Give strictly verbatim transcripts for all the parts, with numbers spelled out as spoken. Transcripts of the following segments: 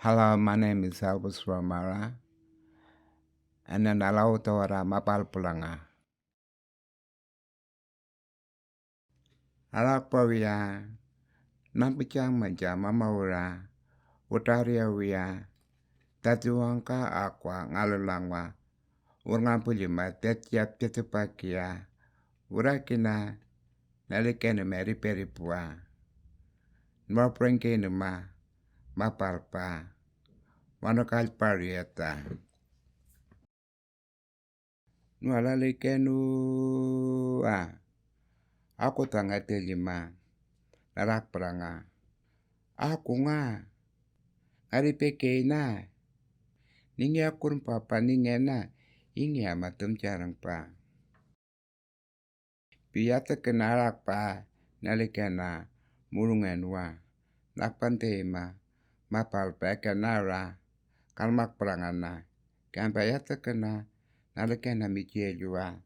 Hello, my name is Elvis Romara, and then I love to wear my palpulanga. Alak pawia, nampichang manja mamaura, utaria wia, tatuangka akwa ngalulangwa, urngapulima tetiap tetupakia, urakina, nalikenu meri peripua. Nwa prengkenu ma, mapalpa, wano kalparieta. Nwa lalikenu a, aku tanga telima, narak pranga. Aku nga, ngari pekeina, ningi akur papa ningena, ingi amatum jarang pa. Piyata kena alak pa, nalikena, murungenwa, nakpante ma, mapalpa kenara, kalmak prangana, kampa yata kena, nalikena michielua.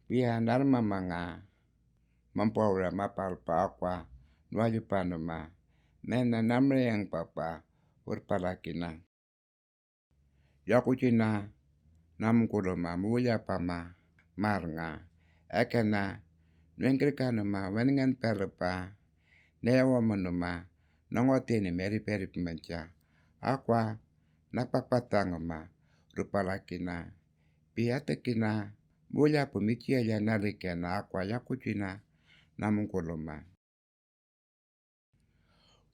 Piya narmamanga, mampaura mapalpa akwa, nwajupanuma, mena namreyang papa, urpalakina. Yakuchina, namkuluma, muya pama, marnga. Ekena, nwengkirkanuma, wenengan pelupa, neyawamanuma, nongoteni meri peri pemancha. Akwa, nakpakpatanguma, rupalakina. Piyatakina, muya pumichia ya nalikena, akwa yakuchina, namkuluma.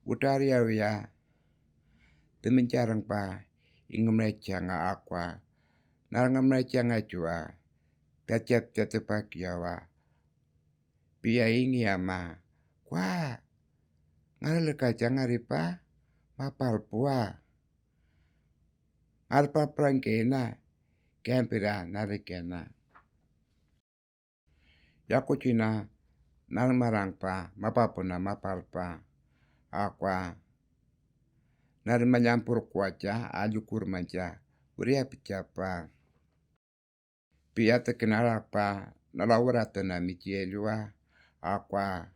Utari awia, tumincarang pa, ingamrechanga akwa, narangamrechanga chua, tachat chatupa kiawa. Pia ingi ama, kwa, ngaralaka changaripa, mapalpua. Ngarpa prangkena, kempira narikena. Yakuchina, narmarangpa, mapapuna, mapalpa, akwa, narmanyampur kuacha, ajukur mancha, uria pichapa. Piyata kinarapa, nalawrata na michielua, akwa,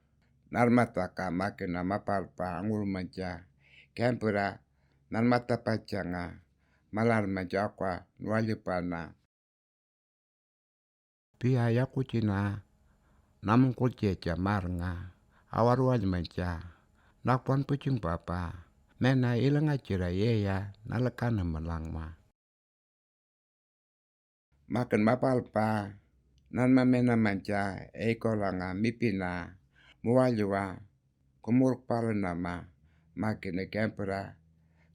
narmataka, makina, mapalpa, angur mancha, kempura, narmatapachanga, malar mancha, akwa, nwalipana. Piya yakuchina, namungkul checha marnga, awarual mancha, nakpan puchung papa, mena ilanga chira yeya, nalakana malangma. Makan mapalpa, nan mamena mancha, eikolanga, mipina, muwaliwa, kumuruk palanama, makine kempura,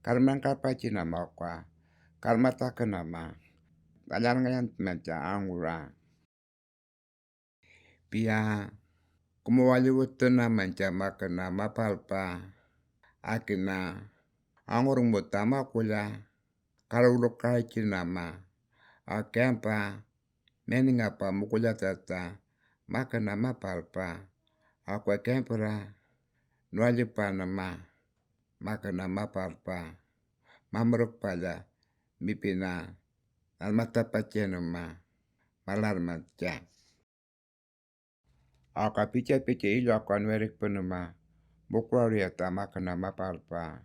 karman karpachinama kwa, karmatakanama, ngayan ngayan mancha angura. Piya, kumuwaliwutuna mancha makana mapalpa, akina, angurung mutama kula, karulukachinama, akempa, meningapa mukulatata, makana mapalpa, akwa kempura, nwalipanama, makana mapalpa, mamrukpala, mipina, almatapachenuma, malarmacha. Akwa picha picha ilo akwa nwerik punuma, bukwariata makana mapalpa,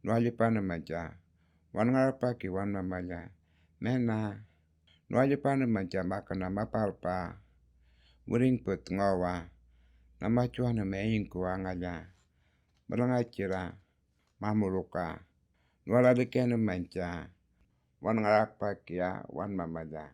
nwalipanamacha, wan ngarapaki wan mamala, mena, nwalipanamacha makana mapalpa, muring put ngawa, namachwana meingku angala, malangachira, mamuluka, nwalalikenamacha, wan ngarapaki a wan mamala.